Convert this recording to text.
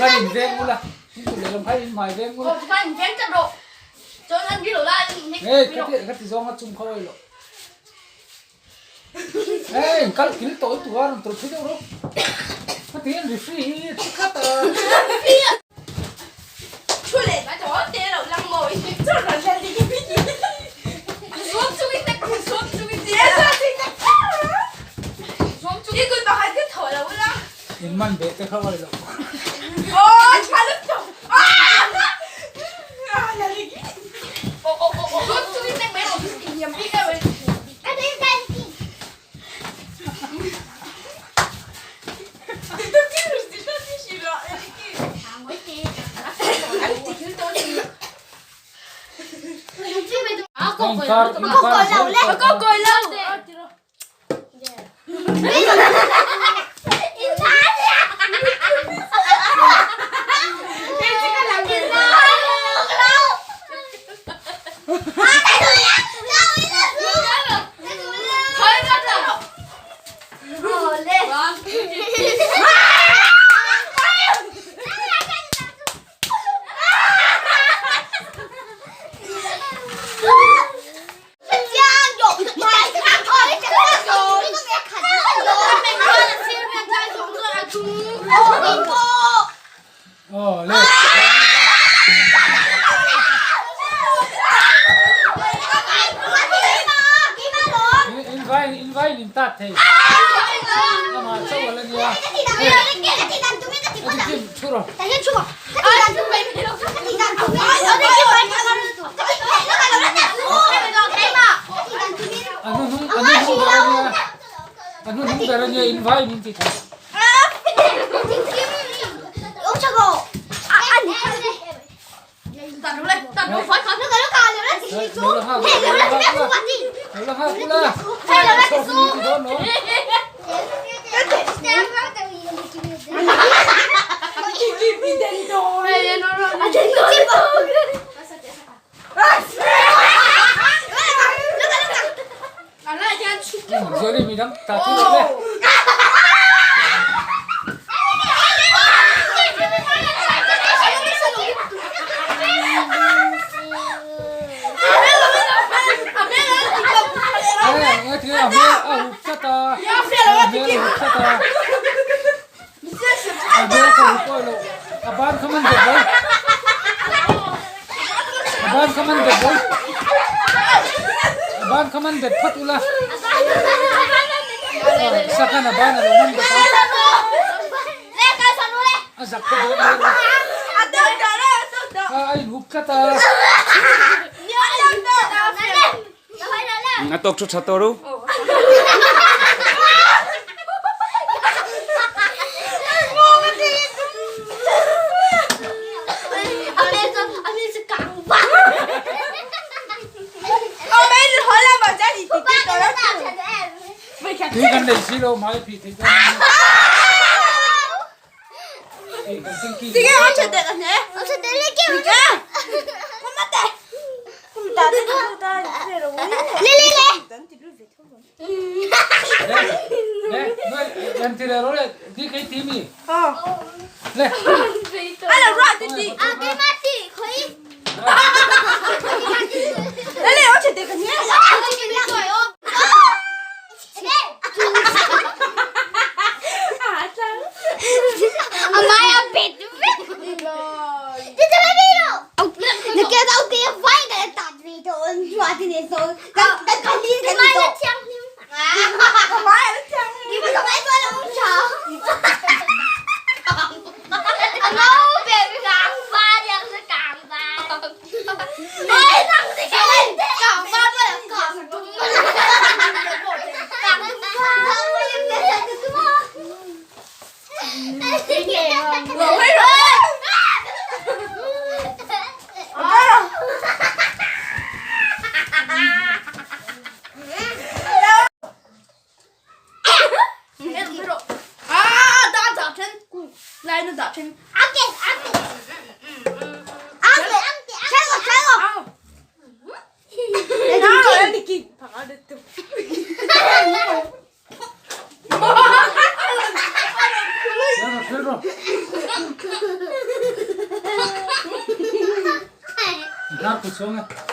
khan in veng ula, in kut lehlam khan in hmai veng ula. Hei ka ti ka ti zawng a chung kha awih loh. Hei in kal kil tawh lutuk a rawn tawlh phei deuh rawh. Ka ti hian referee hi thi khat a. In man beh te kha awih loh. Inkar inkar zel tawh a. Aw le. In vai in vai in tat thei. Amah chauh ala nia. Kim thu rawh. A hnuhnung a hnuhnung ber a nia. A hnuhnung ber a nia in vai min ti thei. Zoli midang ta chu le. A ban kha man bet lo. A ban kha man bet lo. A ban kha man bet phawt ula. Sakhan a ban a lo man bet a. A zak te dawn mai lo. A a inhup tlat a. A tawk thu tha tawh ru. Tui kan nei si lo mai phih thei dawn. ka chuang e.